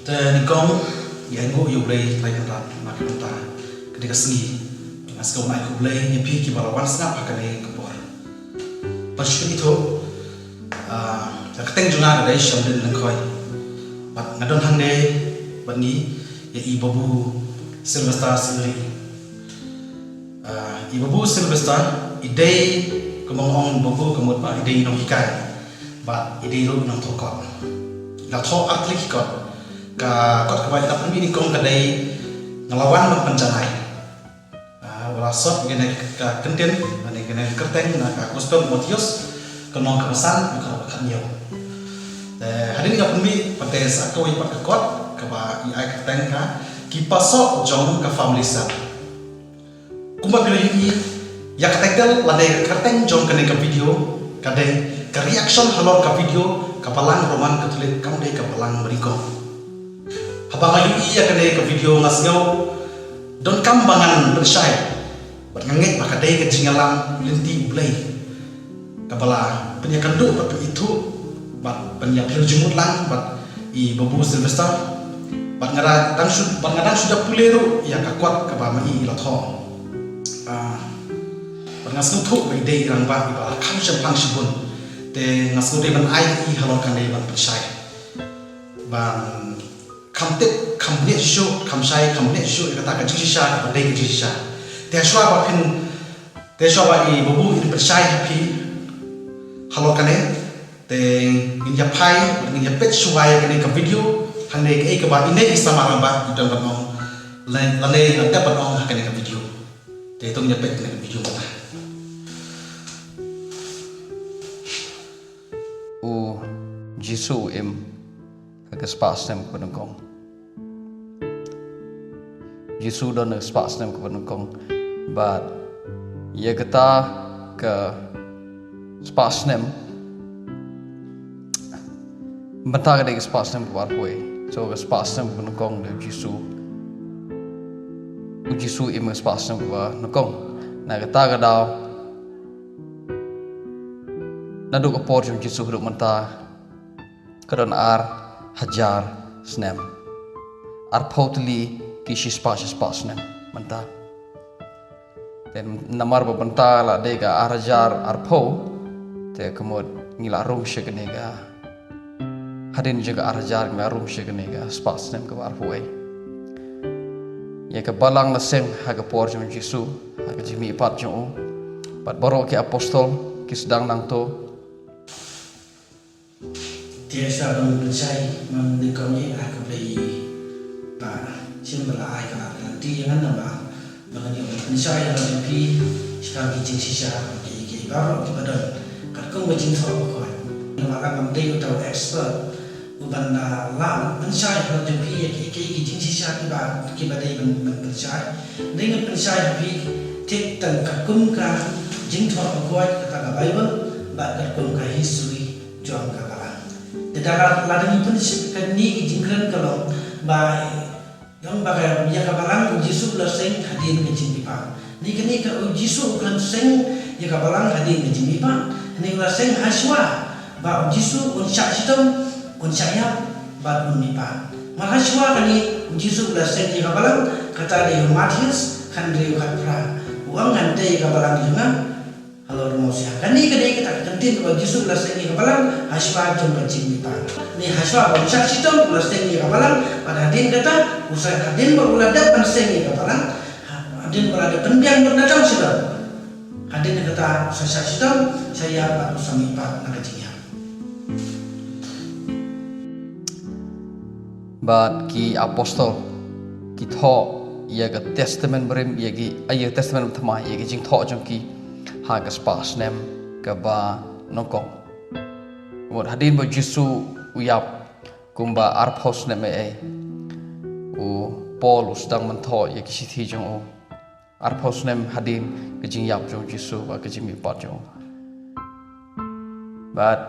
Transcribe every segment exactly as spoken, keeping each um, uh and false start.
Te nyngkong, ïa ngi ïa U Blei Trai Kynrad na ka bynta kane ka sngi. Nga sngewbha ai khublei ïa phi kiba la wan sngap ha kane ka por. Ba shu ithuh, ah, ka kyrteng jong nga ka dei Shamdin Lyngkhoi. Bad nga don hangne bad ngi ïa i Babu Sylvester Sylvie. Ah, i Babu Sylvester, i dei, kumba nga ong Babu ka mut ba i dei nonghikai. Bad i dei ruh nongthoh kot. La thoh artylli ki kot. Ka kot kaba i la pynmih nyngkong ka dei Nga la wan ban pynjanai. Ah, u la sot ïa kane ka kyntien, lane ïa kane ka kyrteng na ka Gospel Mathaios, ka lynnong kaba san, ka dkhot kaba khathynñiew. Te hadien nga pynmih, pat te sa kawei pat ka kot kaba i ai kyrteng ka Ki Pasoh jong ka Family Cell. Kumba phi la ïohi, ïa ka title lane ka kyrteng jong kane ka video ka dei Ka Reaction Halor ka Video, Ka Balang Roman Catholic kam dei ka Balang Mari Kong. Haba nga ïohi ïa kane ka video nga sngew donkam ba ngan pynshai bad nga ngeit ba ka dei ka jingïalam lynti U Blei kaba la pynïakynduh bad pynithuh bad pynïapher jingmut lang bad i Babu Sylvester. Bad nga da-, dang shu, bad nga dang shu da pule ruh ïa ka kot kaba ma i i la thoh. Ah, bad nga sngewthuh ba i dei i rangbah iba la kham shemphang shibun. Te nga sngewdei ban ai ïa i halor kane ban pynshai. Ban kham tip, kham bniah shuh, kham shai, kham bniah shuh ïa kata ka jingshisha, kaba dei ka jingshisha. Te shuwa ba phin, te shuwa ba i Babu in pynshai ha phi halor kane, te ngin ïa phai, ngin ïa peit shuwa ïa kane ka video, hangne kaei kaba ine i samla rangbah i don ban ong, lane, lane i la dep ban ong ha kane ka video. Te to ngin ïa peit kane ka video mynta. U Jisu u im ha ka spah snem kaba nyngkong. Jisu u don ha ka spah snem kaba nyngkong. Bad ïa kata ka spah snem, mynta ka dei ka spah snem kaba arphew wei. So ka spah snem kaba nyngkong dei u Jisu. U Jisu u im ha ka spah snem kaba nyngkong. Na kata ka daw, naduh ka por jong u Jisu haduh mynta, ka don ar hajar snem. Arphew tylli ki shispah shispah snem mynta. Te namar ba mynta la dei ka ar hajar arphew, te ka mut ngi la rung sha kane ka, hadien jong ka ar hajar ngi la rung sha kane ka spah snem kaba arphew wei. Ïa ka balang la seng ha ka por jong u Jisu, ha ka jingmihpat jong u. Bad baroh ki apostol ki sdang nangto. Te shuwa ban pynshai, ngan dei kong ïa ka Blei ba shim ba la ai ka lad ka lynti ïa ngan namar ba ngan ïoh ban pynshai ïa la jong phi shaphang ki jingshisha kiei kiei baroh kiba don katkum ka jingthoh bakhuid. Namar nga ngam dei uta u expert uban da lah ban pynshai ïa la jong phi ïa kiei kiei ki jingshisha kiba, kiba dei ban, ban pynshai. Dei ngan pynshai ïa phi tip tang katkum ka jingthoh bakhuid kata ka Baibl bad katkum ka history jong ka balang. Te da la, lada ngi pynshai kane ka jingkren ka long ba, long ba ka, ïa ka balang u Jisu u la seng hadien ka jingmihpat. Ni kane ka u Jisu u khlem seng ïa ka balang hadien ka jingmihpat. Ni u la seng hashwa ba u Jisu un shah shitom, un shah ïap bad un mihpat. Mar hashwa kane u Jisu u la seng ïa ka balang, kata dei u Mathaios khathynriew khatphra. U ong ngan tei ïa ka balang jong nga halor u mawsiang. Kane ka dei kata ka kyntien ba u Jisu u la seng ïa ka balang hashwa jong ka jingmihpat. Ni hashwa ba u shah shitom u la seng ïa ka balang, bad hadien kata u sa, hadien ba u la dep ban seng ïa ka balang, ha-, hadien ba la dep pynbiang bad na dang shalor, hadien kata u sa shah shitom, shah ïap bad u sa mihpat na ka jingïap. Bad ki apostol ki thoh ïa ka Testament Barim, ïa ki, ïa ka Testament Thymmai, ïa ki jingthoh jong ki ha ka spah snem kaba nyngkong. Mut hadien ba u Jisu u ïap kumba arphew snem ei ei, u Paul u sdang ban thoh ïa ki shithi jong u. Arphew snem hadien ka jingïap jong u Jisu bad ka jingmihpat jong u. Bad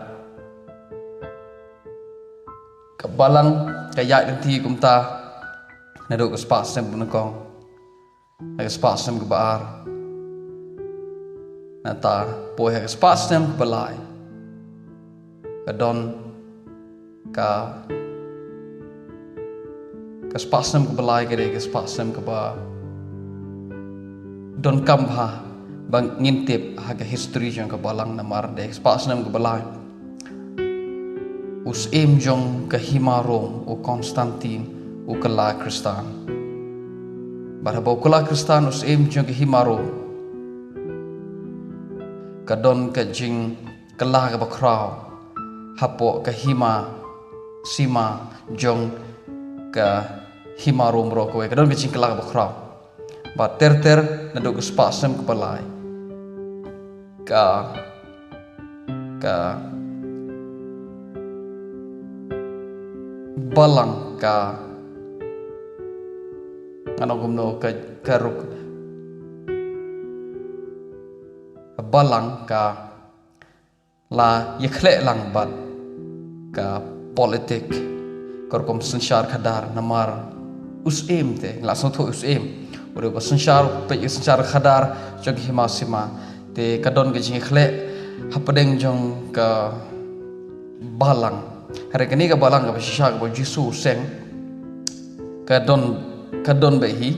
ka balang ka ïaid lynti kumta naduh ka spah snem ba nyngkong, ha ka spah snem kaba ar. Nangta poi ha ka spah snem kaba lai, ka don ka Ka spah snem kaba lai ka dei ka spah snem kaba donkam bha ba ngin tip ha ka history jong ka balang, namar dei ka spah snem kaba lai u syiem jong ka hima Rom, u Constantine, u kylla Khristan. Bad haba u kylla Khristan u syiem jong ka hima Rom, ka don ka jingkylla kaba khraw hapoh ka hima sima jong ka hima Rom baroh kawei. Ka don ka jingkylla kaba khraw. Bad ter ter naduh ka spah snem kaba lai, ka ka balang, ka, ngan ong kumno, ka ka ruk ka balang ka la ïakhleh lang bad ka politik, ka rukom synshar khadar, namar u syiem te, la sngewthuh u syiem, u dei ba synshar, peit u synshar khadar jong ka hima sima. Te ka don ka jingïakhleh hapdeng jong ka balang. Hynrei kane ka balang kaba shisha kaba u Jisu u seng, ka don, ka don beit hi,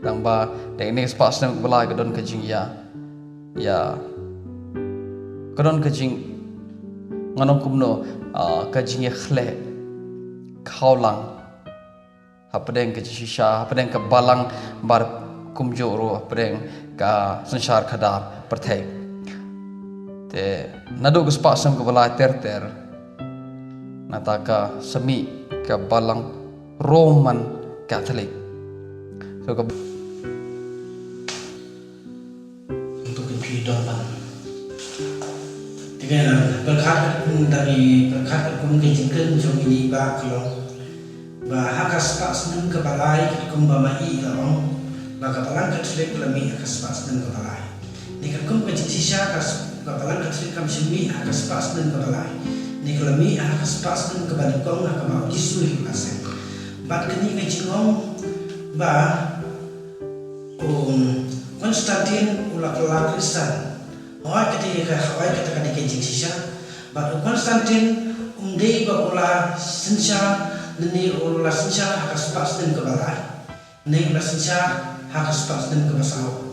tang ba dei kane ka spah snem kaba lai ka don ka jingïa ïa, ka don ka jing, ngan ong kumno, ah, ka jingïakhleh khawlang hapdeng ka jingshisha, hapdeng ka balang, bad kumjuh ruh hapdeng ka synshar khadar pyrthei. Te naduh ka spah snem kaba lai ter ter, nangta ka sa mih ka balang Roman Catholic. So ka Untuk ki phi don ban. Te ngan pyrkhat katkum, da ngi pyrkhat katkum ka jingkren jong ine i bah ka long ba ha ka spah snem kaba lai, katkum ba ma i la ong ba ka balang Katholik la mih ha ka spah snem kaba lai. Ni katkum ka jingshisha ka s-, ka balang Katholik kam shym mih ha ka spah snem kaba lai. Ni ka la mih ha ka spah snem kaba nyngkong ha kaba u Jisu hi u la seng. Bad kane ka jingong ba u Constantine u la kylla Khristan. Hooid, kata ka, hooid, kata ka dei ka jingshisha. Bad u Constantine um dei ba u la synshar, ne u la synshar ha ka spah snem kaba lai. Ne u la synshar ha ka spah snem kaba saw.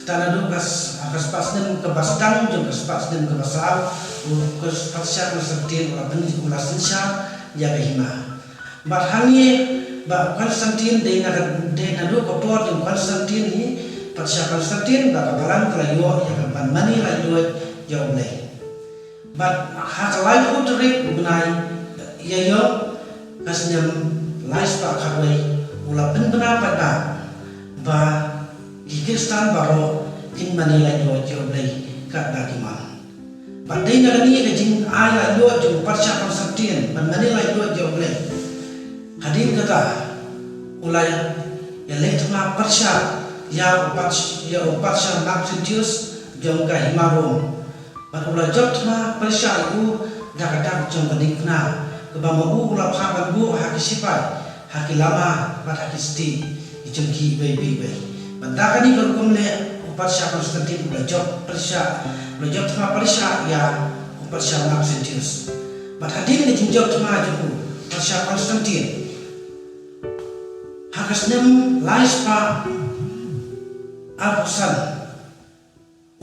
Kata naduh ka s-, ha ka spah snem kaba sdang jong ka spah snem kaba saw, u Patsha Constantine u la pyn-, u la synshar ïa ka hima. Bad hangne ba Constantine dei na, dei naduh ka por jong Constantine hi, Patsha Constantine, ba ka balang ka la ïoh ïa ka ban mane laitluid ïa U Blei. Bad ha ka laiphew tarik u bnai Ïaïong ka snem lai spah khatwei u la pynbna paidbah ba ki Khristan baroh kin mane laitluid ïa U Blei katba ki mon. Bad dei na kane ka jingai laitluid jong u Patsha Constantine ban mane laitluid ïa U Blei, hadien kata u la ïaleh thma pyrshah ïa u Pats-, ïa u Patsha Maxentius jong ka hima Rom. Bad u la jop thma pyrshah ïa u da ka dak jong ka diengphna, kaba ma u u la phah ban buh ha ki sipai, ha ki lama bad ha ki stieh ki jong ki iwei pa iwei. Bad da kane ka rukom leh u Patsha Constantine u la jop pyrshah, u la jop thma pyrshah ïa u Patsha Maxentius. Bad hadien ka jingjop thma jong u Patsha Constantine, ha ka snem lai spah arphew san,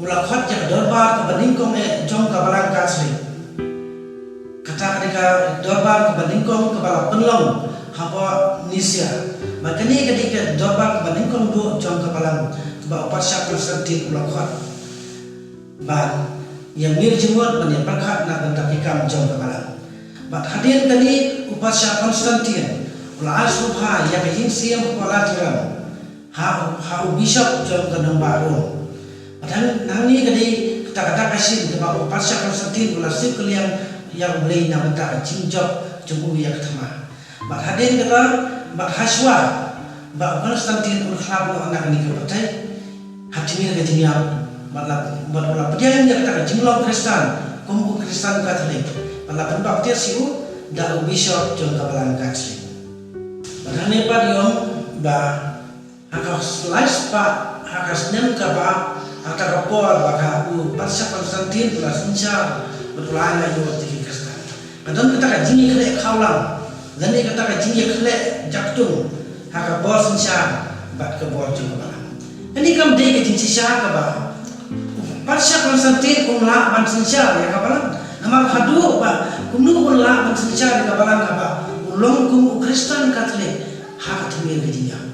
u la khot ïa ka dorbar kaba nyngkong eh jong ka Balang Katholik. Kata ka dei ka dorbar kaba nyngkong kaba la pynlong hapoh Nicaea. Bad kane ka dei ka dorbar kaba nyngkong duh jong ka Balang kaba u Patsha Constantine u la khot ban ïa ngir jingmut ban ïa pyrkhat na ka bynta ki kam jong ka Balang. Bad hadien kane u Patsha Constantine u la ai sngewbha ïa ka jingsiem hapoh Lateran ha, ha u bishop jong ka nongbah Rom. Bad hang, hangne ka dei kata ka dak ka shin kaba u Patsha Constantine u la siew kylliang ïa U Blei na ka bynta ka jingjop jong u ïa ka thma. Bad hadien kata, bad hashwa ba u Constantine un khlad noh na kane ka pyrthei, ha tyngi ka jingïap, bad la, bad u la pdiang ïa kata ka jinglong Khristan kum u Khristan Katholik, bad la pynbaptis ïa u da u bishop jong ka Balang Katholik. Bad hangne pat ïa u ba ha ka lai spah, ha ka snem kaba, ha kata ka por ba ka u Patsha Constantine u la synshar bad u la ai laitluid ïa ki Khristan, ka don kata ka jingïakhleh khawlang lane kata ka jingïakhleh jaktung ha ka bor synshar bad ka bor jong ka balang. Kane kam dei ka jingshisha kaba u Patriarch Constantine um lah ban synshar ïa ka balang. Namar haduh ba kumno un lah ban synshar ïa ka balang haba u long kum u Khristan Katholik ha ka thymmen ka jingïap.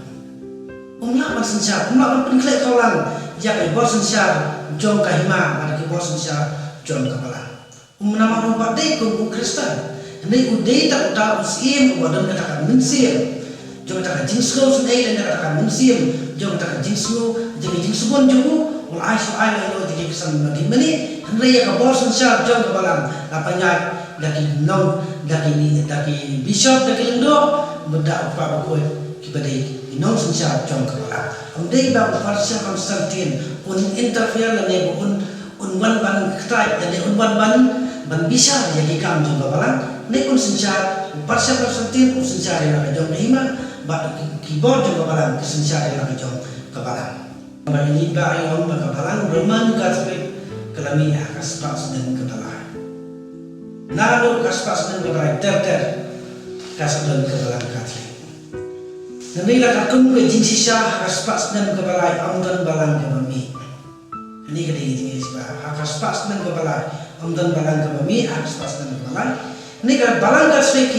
Um lah ban synshar, um lah ban pynkhleh khawlang ïa ka bor synshar jong ka hima bad ka bor synshar jong ka balang. Um namar u pat dei kum u Khristan. Hynrei u dei tang uta u syiem uba don kata ka mynsiem jong kata ka jingsngew synei lane kata ka mynsiem jong kata ka jingsngew jong ka jingsngew jong u. U la ai shu ai la ïoh jong ki kyrsan ba ki mane. Hynrei ïa ka bor synshar jong ka balang la pynïaid da ki nong, da ki, da ki bishop, da ki lyngdoh, bad da u kpa bakhuid kiba dei ki nongsynshar jong ka balang. Ym dei ba u Patriarch Constantine un interfere lane ba un un wan ban ktai, lane un wan ban, ban bishar ïa ki kam jong ka balang. Ne un synshar, u Patriarch Constantine un synshar ïa la ka jong ka hima bad ki, ki bor jong ka balang ki synshar ïa la ka jong ka balang. Ba ïa ba ïa ong ba ka balang Roman Catholic ka la mih ha ka spah snem kaba lai. Naduh ka spah snem kaba lai ter ter ka sa don ka balang Catholic. Namar la ka kum ka jingshisha ha ka spah snem kaba lai ym don balang kaba mih. Kane ka dei ka jingïashisha ha ka spah snem kaba lai. Ym don balang kaba mih ha ka spah snem kaba lai. Kane ka balang Catholic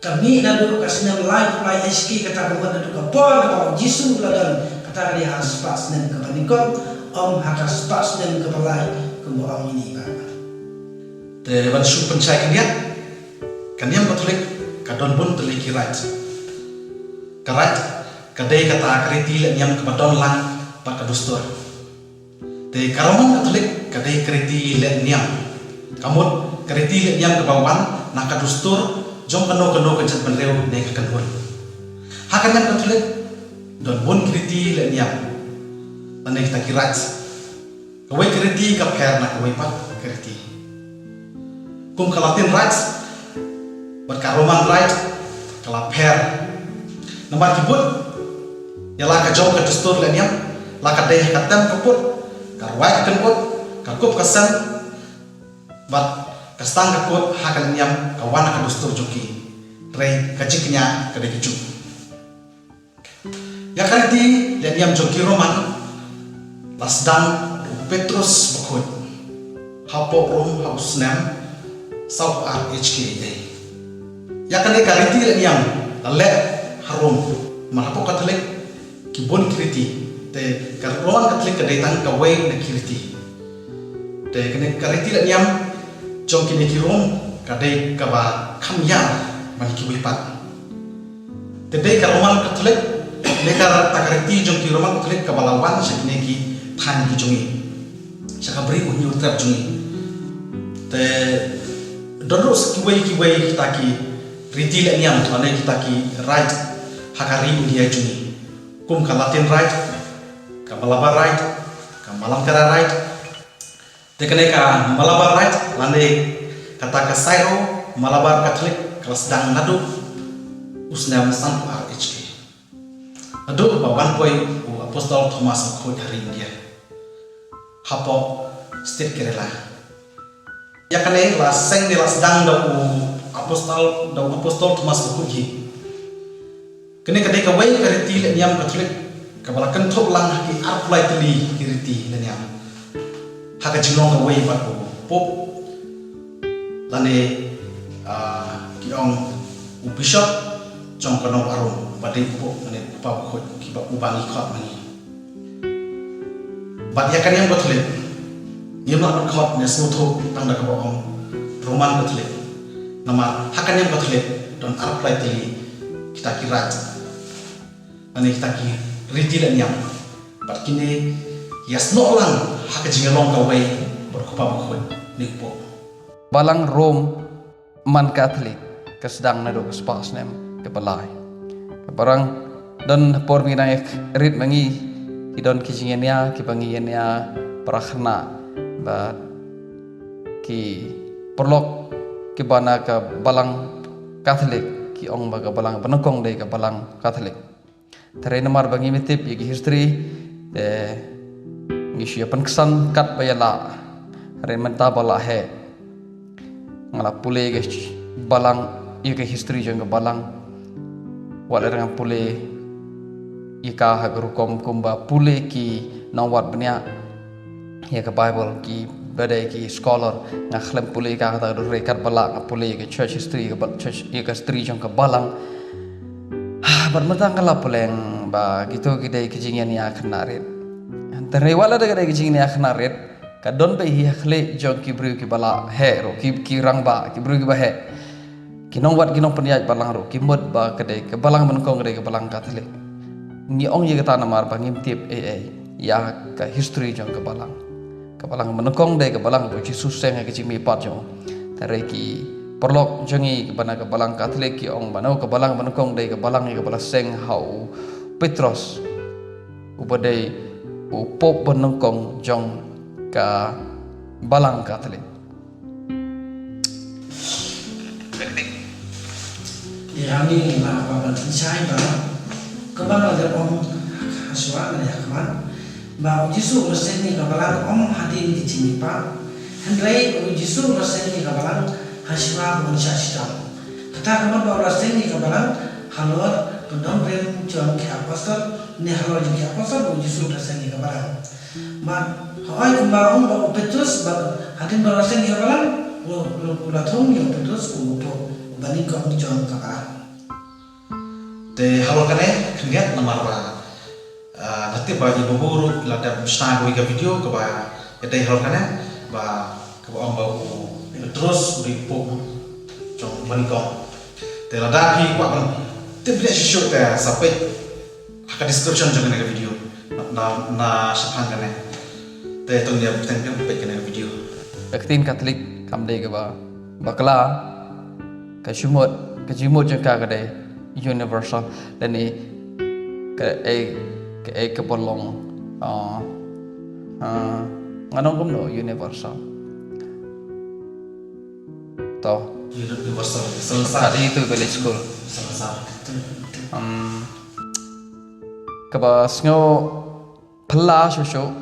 ka mih naduh ka snem laiphew lai H K, kata ka mut naduh ka por kaba u Jisu u la don, kata ka dei ha ka spah snem kaba nyngkong, ym ha ka spah snem kaba lai kumba ong ïa ngi ba. Te ban shu pynshai khyndiat, ka niam Katholik ka don bun tylli ki rite. Ka rite ka dei kata ka riti leh niam kaba don lang bad ka dustur. Te ka Roman Katholik ka dei ka riti leh niam. Ka mut ka riti leh niam kaba wan na ka dustur jong kano kano ka jaitbynriew ne ka kynhun. Ha ka niam Katholik don bun ki riti leh niam lane kita ki rite. Kawei ka riti ka pher na kawei pat ka riti. Kum ka Latin Rite bad ka Roman Rite ka la pher. Namar ki bud ïa la ka jong ka dustur leh niam, la ka dei ha ka tem ka pud, ka rwai ka kynpud, ka kup ka sem bad ka sdang ka kut ha ka leh niam ka wan ha ka dustur jong ki. Hynrei ka jingkñia ka dei ka juk. Ïa ka riti leh niam jong ki Roman la sdang da u Petrus Bakhuid hapoh Rom ha u snem saw ar H K A. Ïa kane ka riti leh niam la leh ha Rom, namar hapoh Katholik ki bun ki riti, te ka Roman Katholik ka dei tang kawei na ki riti. Te kane ka riti leh niam jong kine ki Rom ka dei kaba kham ïar ban kiwei pat. Te dei ka Roman Katholik, dei kata ka riti jong ki Roman Katholik kaba la wan sha kine ki thaiñ ki jong ngi, sha ka Bri U Hynñiewtrep jong ngi. Te don ruh sa kiwei kiwei kita ki riti leh niam lane kita ki rite ha ka ri India jong ngi, kum ka Latin Rite, ka Malabar Rite, ka Malankara Rite. Te kane ka Malabar Rite lane kata ka Syro Malabar Catholic ka la sdang naduh u snem sanphew ar H K, naduh ba wan poi u Apostol Thomas Bakhuid ha ri India hapoh state Kerala. Ïa kane la seng ne la sdang da u Apostol, da u Apostol Thomas Bakhuid hi. Kane ka dei kawei ka riti leh niam Katholik kaba la kynthup lang ha ki arphew lai tylli ki riti leh niam ha ka jinglong kawei bad u Pope lane, ah, ki ong u Bishop jong ka Nongarum, ba dei u Pope lane u Kpa Bakhuid, kiba, uba ngi khot ma ngi. Bad ïa ka niam Katholik ngim lah ban khot ne sngewthuh tang da kaba ong Roman Katholik. Namar ha ka niam Katholik don arphew lai tylli kita ki rite lane kita ki riti leh niam. Bad kine ki ïasnoh lang ha ka jingïalong kawei bad u Kpa Bakhuid ne u Pope. Balang Rom man Katholik ka sdang naduh ka spah snem kaba lai. Kaba rang don ha por ba ngi dang ïa rit ma ngi, ki don ki jingïania kiba ngi ïania para khynnah bad ki paralok kiba na ka Balang Katholik ki ong ba ka balang ba nyngkong dei ka Balang Katholik. Te hynrei namar ba ngim tip ïa ki history, te ngi shu ïa pynksan katba ïa lah. Hynrei mynta ba la heh, nga la pule ïa ka balang, ïa ka history jong ka balang. Wat la nga pule ïa ka ha ka rukom kumba pule ki nongwad bniah ïa ka Bible, ki ba dei ki scholar. Nga khlem pule ïa ka, kata ka dei katba lah nga pule ïa ka church history, ïa ka ba-, church, ïa ka history jong ka balang. Bad mynta nga la pule ba kito ki dei ki jingïania khynnah rit. Hynrei wat la ka dei ki jingïania khynnah rit, ka don beit hi ha khlieh jong ki briew kiba la heh ruh, ki, ki rangbah, ki briew kiba heh. Ki nongwad, ki nongpynïaid balang ruh ki mut ba ka dei ka balang banyngkong, ka dei ka balang Katholik. Ngi ong ïa kata namar ba ngim tip ei ei ïa ka history jong ka balang. Ka balang banyngkong dei ka balang ba u Jisu seng ha ka jingmihpat jong u. Hynrei ki paralok jong ngi kiba na ka balang Katholik ki ong ba no, ka balang banyngkong dei ka balang ïa kaba la seng ha u Petros, uba dei u Pope banyngkong jong ka balang Katholik. Ïa, hangne nga kwah ban pynshai ba kumba nga la dep ong ha shuwa, nga la ïa khmat ba u Jisu u la seng ïa ka balang ym hadien ki jingmihpat. Hynrei u Jisu u la seng ïa ka balang ha shuwa ba un shah shitom. Kata ka mut ba u la seng ïa ka balang halor ka nongrim jong ki apostol, ne halor jong ki apostol u Jisu u la seng ïa ka balang. Bad hooid, kumba ong ba u Petrus, bad hadien ba la seng ïa ka balang, u, u, u la thung ïa u Petrus kum u Pope uba nyngkong jong ka balang. Te halor kane khyndiat, namar ba, ah, nga tip ba ïa babu ruh la dep shna kawei ka video kaba ïadei halor kane, ba kaba ong ba u Petrus u dei u Pope jong uba nyngkong. Te lada phi kwah ban tip bniah shuh shuh te sa peit ha ka description jong kane ka video. Na, na, na shaphang kane. Te to ngin ïa peit, peit kane ka video. Ka ktien Katholik kam dei kaba bakla, ka jingmut, ka jingmut jong ka ka dei universal, lane ka ei, ka ei kaba long, ah, ah, ngan ong kumno, universal. To. Universal, universal. Ka dei tu village school. Universal. Um, kaba sngew phylla shuh shuh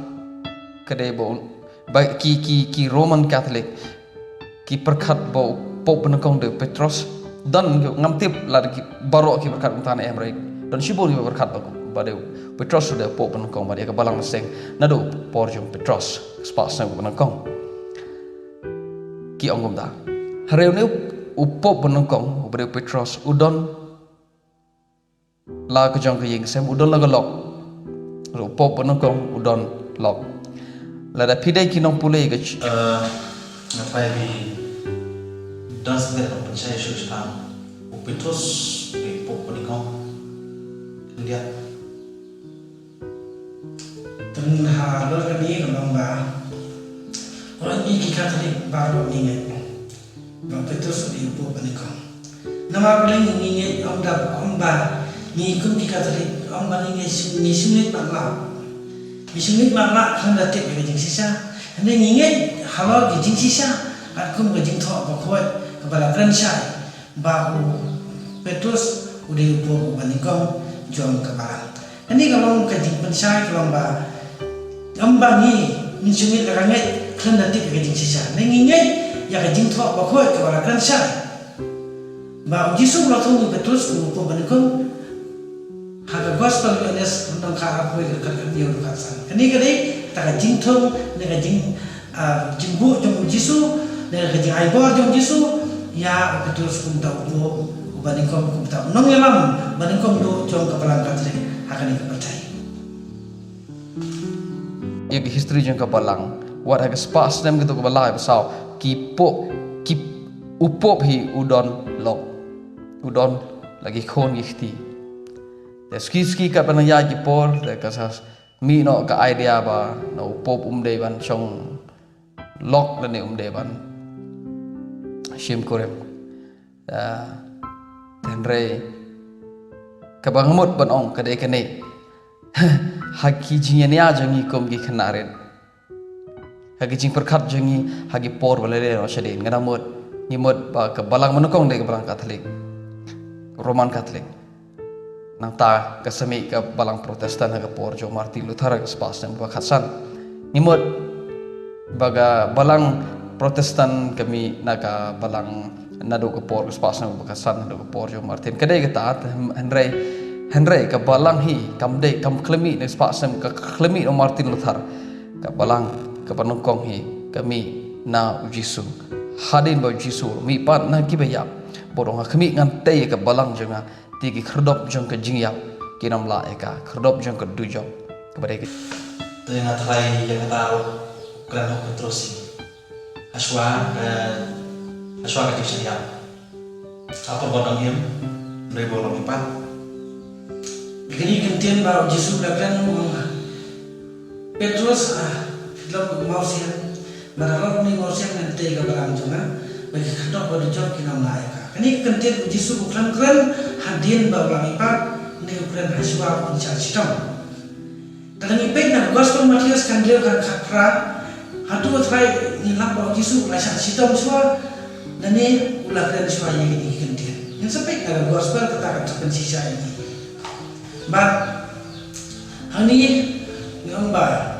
ka dei ba un, ba ki, ki, ki Roman Catholic ki pyrkhat ba u Pope banyngkong dei u Petros. Don, ngam tip lada ki baroh ki pyrkhat kumta ne em, hynrei don shibun kiba pyrkhat ba, ba dei u Petros u dei u Pope banyngkong, ba dei ka balang seng naduh por jong u Petros, spah snem banyngkong. Ki ong kumta. Hynrei une u Pope banyngkong uba dei u Petros u don la ka jong ka ïing sem, u don la ka lok. U Pope banyngkong u don lok. Lada phi dei ki nongpule ka ch- Eh, nga trai bi don sa dei ban pynshai shuh shaphang u Petrus, u Pope banyngkong. Khyndiat. Tang halor kane ka long ba, wan ngi ki Katholik baroh ngi ngeit ba u Petrus u dei u Pope banyngkong. Namar balei ngi ngeit? Ym da, ym ba ngi kum ki Katholik, ym ba ngi ngeit, ngi shu ngeit matlah. Ngi shu ngeit matlah khlem da tip ïa ka jingshisha. Hynrei ngi ngeit halor ka jingshisha, katkum ka jingthoh bakhuid kaba la kren shai ba u Petrus u dei u Pope uba nyngkong jong ka balang. Kane ka long ka jingpynshai, ka long ba ym ba ngi ngin shu ngeit la ka ngeit khlem da tip ïa ka jingshisha. Ngi ngeit ïa ka jingthoh bakhuid kaba la kren shai ba u Jisu u la thung ïa u Petrus kum u Pope banyngkong. Ha ka Gospel u Ïoannis lynnong khatar, arphew wei, dkhot khathynñiew haduh khatsan. Kane ka dei kata ka jingthung ne ka jing, ah, jingbuh jong u Jisu ne ka jingai bor jong u Jisu ïa u Petrus kum uta u Pope uba nyngkong, kum uta u nongïalam ba nyngkong duh jong ka Balang Katholik ha kane ka pyrthei. Ïa ka history jong ka Balang, wat ha ka spah snem kito kaba lai ba saw, ki Pope, ki, u Pope hi u don lok, u don la ki khun ki kti. Te suki suki katba nang ïaid ki por te ka sa mih noh ka idea ba na u Pope um dei ban shong lok lane um dei ban shim kurim. Ah, hynrei kaba nga mut ban ong ka dei kane. Ha ki jingïania jong ngi kum ki khynnah rit, ha ki jingpyrkhat jong ngi ha ki por ba la leit noh shadien, nga da mut, ngi mut ba ka Balang banyngkong dei ka Balang Katholik, Roman Katholik. Nangta ka sa mih ka Balang Protestant ha ka por jong Martin Luther ha ka spah snem ba khatsan. Ngi mut ba ka Balang Protestant ka mih na ka Balang naduh ka por ka spah snem ba khatsan, naduh ka por jong Martin. Ka dei kata, hynrei, hynrei ka balang hi kam dei, kam khlem mih na spah snem, ka khlem mih na u Martin Luther. Ka balang kaba nyngkong hi ka mih na u Jisu. Hadien ba u Jisu mih pat na kiba ïap, bad u ong, ha khmih ngan tei ïa ka balang jong nga, te ki khyrdop jong ka jingïap kin ym lah ïa ka, khyrdop jong ka dujok. Kaba dei ka, te nga tharai ïa kata ruh u kren ha u Petros hi. Hashwa, eh, hashwa ka jingshah ïap. Ha por ba dang im, hynrei ba u la mih pat. Kine ki kyntien ba u Jisu u la kren, u ong, Petros, ah, lok mawsiang, ba da lok ni mawsiang ngan tei ka balang jong nga, ba ki khyrdop ba dujok kin ym lah ïa ka. Kine ki kyntien u Jisu u kren kren hadien ba u la mih pat, ne u kren hashwa ba un shah shitom. Te ngi peit na Gospel Mathaios khathynriew khat khatphra, hato u trai ngi lap ba u Jisu u la shah shitom shuwa, lane u la kren shuwa ïa kine ki kyntien. Ngin sa peit na Gospel kata kan sa pynshisha ïa ngi. Bad hangne ngi ong ba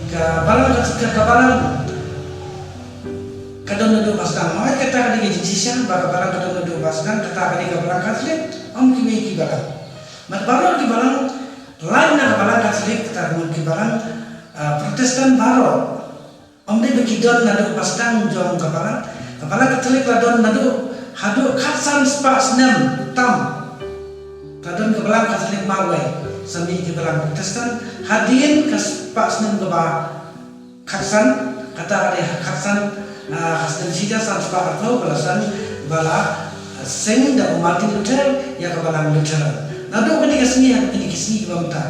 ka balang ka, ka, ka balang ka don naduh ba sdang. Hooid, kata ka dei ka jingshisha ba ka balang ka don naduh ba sdang, kata ka dei ka balang Katholik, ym kiwei ki balang. Bad baroh ki balang, lait na ka balang Katholik, kata ka mut ki balang, ah, Protestant baroh. Ym dei ba ki don naduh ba sdang jong ka balang. Ka balang Katholik la don naduh haduh khatsan spah snem tam. La don ka balang Katholik marwei, sa mih ki balang Protestant, hadien ka spah snem kaba khatsan, kata ka dei ha khatsan, ah, khatsan shi hajar san spah arphew ba la san, ba la, ah, seng da u Martin Luther ïa ka balang Lutheran. Naduh kane ka sngi ha kine ki sngi kiba mynta,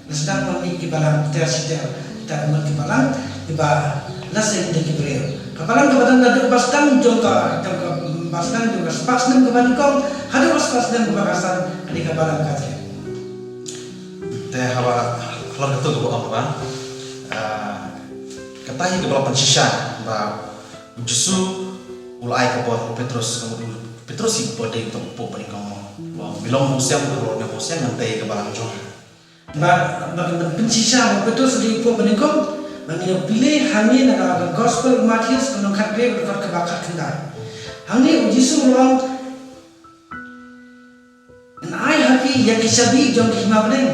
la sdang ban mih ki balang ter shi ter, kita ki mut ki balang kiba la seng da ki briew. Ka balang kaba don naduh ba sdang jong ka, jong ka, ba sdang jong ka spah snem kaba nyngkong haduh ka spah snem kaba khatsan, ka dei ka balang Katholik. Te haba, halor kata kaba ong ba, ah, kata hi kaba la pynshisha ba u Jisu u la ai ka bor ha u Petros, ka mut u Petros hi uba dei uta u pope banyngkong mo. Ba u bilong mawsiang, u ror ne mawsiang, ngan tei ka balang jong nga. Ba, ba kan pynshisha ba u Petros u dei u pope banyngkong, ba ngi ïa pule hangne na ka Gospel u Mathaios, ka lynnong khathynriew, ka dkhot kaba khatkhyndai. Hangne u Jisu u ong, ngan ai ha phi ïa ki shabi jong ka hima bneng.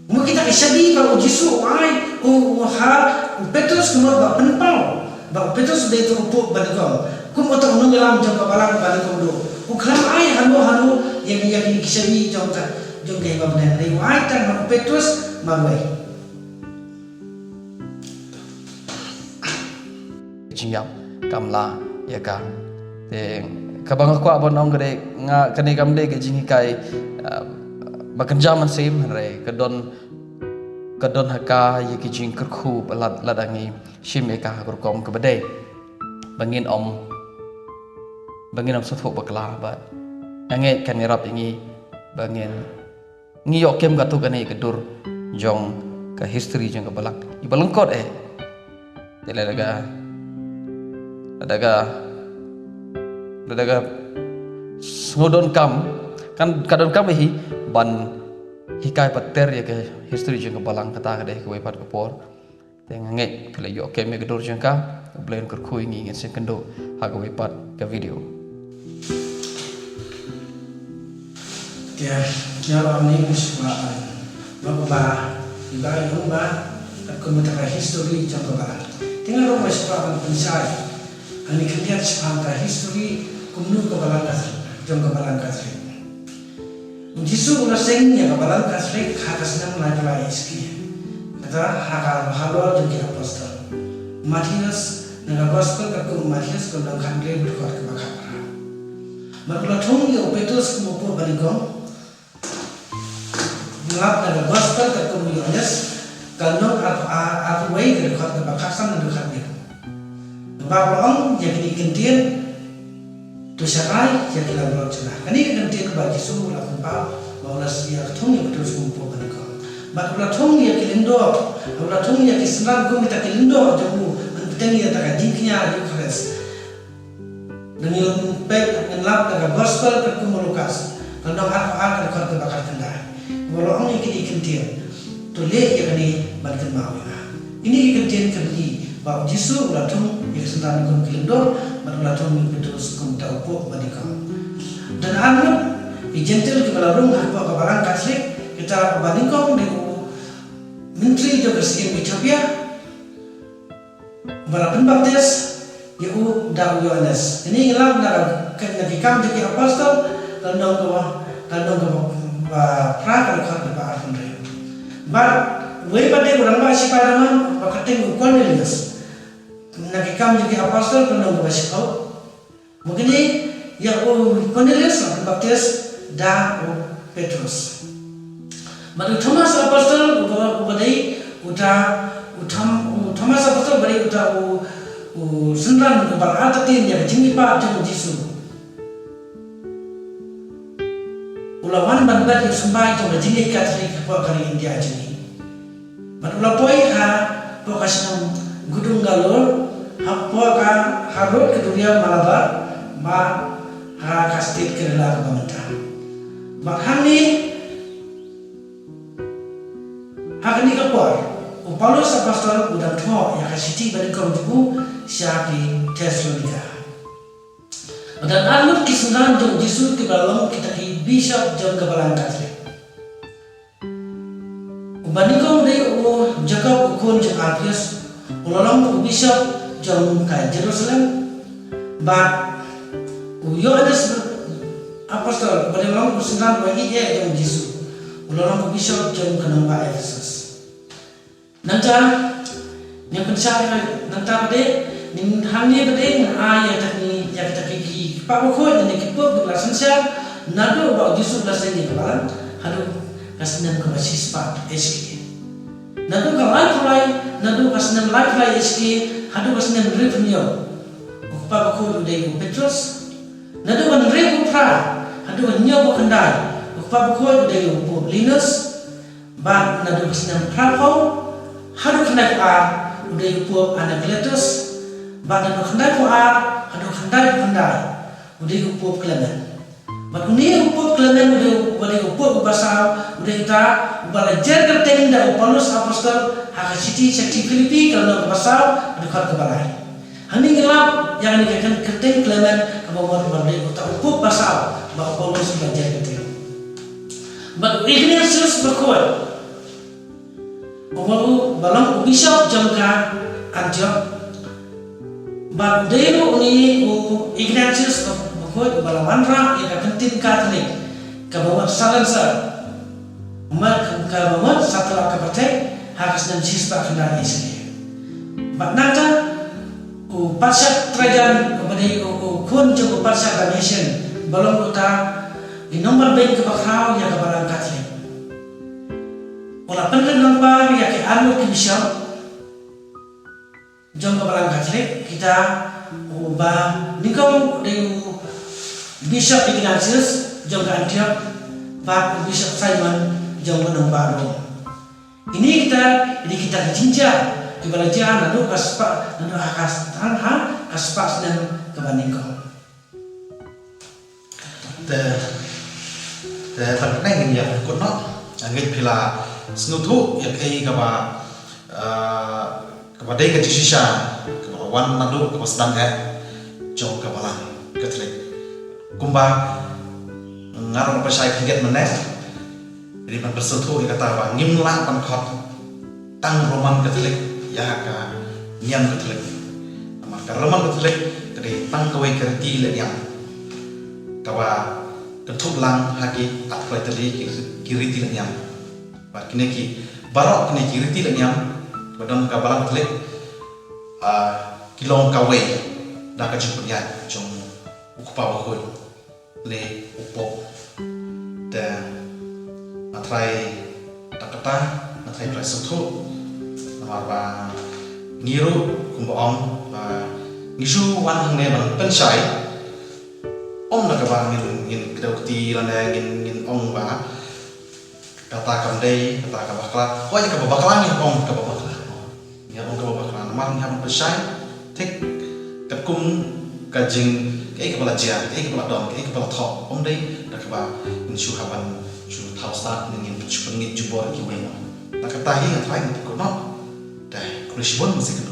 Mo kita ki shabi ba u Jisu u ai, u, u ha u Petros ka mut ba pynpaw ba u Petros u dei uta u pope banyngkong. Kum uta u nongïalam jong ka balang banyngkong duh, u khlem ai hano hano ïa ki, ïa ki shabi jong ka, jong ka hima bneng. Hynrei u ai tang ha u Petros marwei. Jingïap kam lah ïa ka. Te kaba nga kwah ban ong ka dei, nga, kane kam dei ka jinghikai, ah, ba kynja mynsiem, hynrei ka don, ka don ha ka ïa ki jingkyrkhu ba lada, lada ngi shim ïa ka ha ka rukom kaba dei, ba ngin ym, ba ngin ym sngewthuh bakla, bad nga ngeit kan ïarap ïa ngi ba ngin ngi ïoh kem katto katne ka dur jong ka history jong ka balang. Iba lyngkot eh, te lada ka, lada ka, lada ka sngewdonkam, kan ka donkam hi ban hikai patter ïa ka history jong ka balang. Kata ka dei kawei pat ka por. Te nga ngeit phi la ïoh kem ïa ka dur jong ka. U Blei un kyrkhu ïa ngi. Ngin sa ïakynduh ha kawei pat ka video. Te nga ruh nga sngewbha ban, ba, ba, ba, iba ïoh ba katkum kata ka history jong ka balang. Te nga ruh nga sngewbha ban pynshai hangne khyndiat shaphang ka history kumno ka balang Katholik, jong ka balang Katholik. U Jisu u la seng ïa ka balang Katholik ha ka snem laiphew lai S P. Kata ha ka halor jong ki apostol. Mathaios, na ka gospel katkum u Mathaios ka lynnong khathynriew ka dkhot kaba khatphra. Bad u la thung ïa u Petros kum u pope banyngkong. Ngi lap na ka gospel katkum u Ïoannis ka lynnong ar, ar, arphew wei ka dkhot kaba khatsan haduh khathynñiew. Ba u la ong ïa kine ki kyntien, to sharai ïa ki langbrot jong nga. Kane ka kyntien ba u Jisu u la pynpaw ba u la ïa thung ïa u Petros kum u pope banyngkong. Bad u la thung ïa ki lyngdoh, u la thung ïa ki synran kum kita ki lyngdoh jong u ban bteng ïa kata ka jingkñia Eukharist. Ngi peit, ngi lap na ka gospel katkum u Lukas ka lynnong arphew ar ka dkhot kaba khatkhyndai. Ba u la ong ïa kine ki kyntien, to leh ïa kane ban kynmaw ïa nga. Kine ki kyntien kaba ki Ba u Jisu u la thung ïa ki synran kum ki lyngdoh, bad u la thung ïa u Petrus kum uta u pope ba nyngkong. Don arngut ki Jentil kiba la rung hapoh ka Balang Katholik, kita, uba nyngkong dei u myntri jong ka Syiem Ethiopia, ba la pynbaptis ïa u da u Ïoannis. Kane ngi lap na ka, na Ki Kam jong ki Apostol, ka lynnong kaba, ka lynnong kaba, ba phra, ka dkhot kaba arphew hynriew. Bad uwei pat dei u rangbah shipai daman, ba kyrteng u Cornelius. Na Ki Kam jong ki Apostol, ka lynnong kaba shiphew. Bad kine, ïa u Cornelius la pynbaptis da u Petrus. Bad u Thomas Apostol, uba, uba dei uta, u Thom-, u Thomas Apostol uba dei uta u, u synran uba la artatien ïa ka jingmihpat jong u Jisu, u la wan ban bat ïa u symbai jong ka jingngeit Katholik hapoh ka ri India jong ngi. Bad u la poi hapoh ka shnong Gudungallur, hapoh ka, harud ka duria Malabar, bad ha ka state Kerala kaba mynta. Bad hangne, ha kane ka por, u Paulus Apostol u dang thoh ïa ka shithi ba nyngkong jong u sha ki Thessalonika. Bad don arngut ki synran jong u Jisu kiba la long kita ki bishop jong ka Balang Katholik. Uba nyngkong dei u Jakob u khun jong Alpheus, u la long u bishop jong ka Jerusalem. Bad u Ïoannis Apostol, uba dei long u synran uba ïeit jong u Jisu, u la long u bishop jong ka nongbah Ephesus. Nangta, ngin pynshai nangta pat de, ngin hangne pat de, ngin ai ïa kita ki, ïa kita ki, ki, ki kpa bakhuid, ne ki pope kiba la synshar, naduh ba u Jisu u la seng ïa ka Balang, haduh ka snem kaba shispah H K. Naduh ka laiphew lai, naduh ka snem laiphew lai H K, haduh ka snem hynriewphew hynñiew, u kpa bakhuid u dei u Petrus. Naduh ka hynriewphew phra, haduh ka hynñiewphew khyndai, u kpa bakhuid u dei u pope Linus. Bad naduh ka snem phraphew haduh khyndaiphew ar, u dei u pope Anacletus. Bad naduh khyndaiphew ar haduh khyndaiphew khyndai, u dei u pope Clement. Bad une u pope Clement u dei u, u dei u pope uba saw, u dei uta uba la jer kyrteng da u Paulus Apostol ha ka shithi sha ki Philippi ka lynnong kaba saw, ka dkhot kaba lai. Hangne ngi lap ïa kane ka kyrteng Clement kaba mut ba dei uta u pope ba saw ba u Paulus u la jer kyrteng. Bad u Ignatius bakhuid, uba long u bishop jong ka Antioch. Bad u dei ruh une u Ignatius bakhuid uba la wanrah ïa ka ktien Katholik kaba mut Silencer, kaba mut Satlak kaba Thik, ha ka snem shispah khyndai H K. Bad nangta u Patriarch Trajan, uba dei u, u khun jong u Patriarch Domitian, ba long uta u nongbanbeiñ kaba khraw ïa ka Balang Katholik, u la pynrit lyngba ïa ki arngut ki bishop jong ka Balang Katholik, kita, uba nyngkong u dei u Bishop Ignatius jong ka Antioch, bad u Bishop Simon jong ka nongbah Rome. Kine kita, kine kita ki jingjia kiba la jia naduh ka spah, naduh ha ka, ha ka spah snem kaba nyngkong. Te, te, tang ne ngin ïa kut noh, ngin phi la sngewthuh ïa kaei kaba, eh, kaba dei ka jingshisha kaba wan naduh kaba sdang eh jong ka Balang Katholik. Kumba nga ruh nga pynshai khyndiat mynne, dei ban pynsngewthuh ïa kata ba ngim lah ban khot tang Roman Katholik ïa ka niam Katholik. Namar ka Roman Katholik ka dei tang kawei ka riti leh niam kaba kynthup lang ha ki arphew lai tylli ki, ki riti leh niam. Bad kine ki, baroh kine ki riti leh niam ba don ha ka Balang Katholik, ah, ki long kawei da ka jingpynïaid jong u Kpa Bakhuid lane u Pope. Te nga tharai da kata, nga tharai tharai sngewthuh. Namar ba ngi ruh kumba ong ba ngi shu wan hangne ban pynshai. Ym da kaba ngin, ngin kdew kti lane ngin, ngin ong ba kata kam dei, kata ka bakla. Hooid, kaba bakla ngi ong kaba bakla. Ngi ong kaba bakla namar ngi hap ban pynshai thik katkum ka jing, kaei kaba la jia, kaei kaba la don, kaei kaba la thoh. Ym dei da kaba ngin shu hap ban shu thaw stad ne ngin shu pynngeit jubor kiwei mo. Da kata hi nga tharai ngi kut noh. Te khublei shibun, mynsiem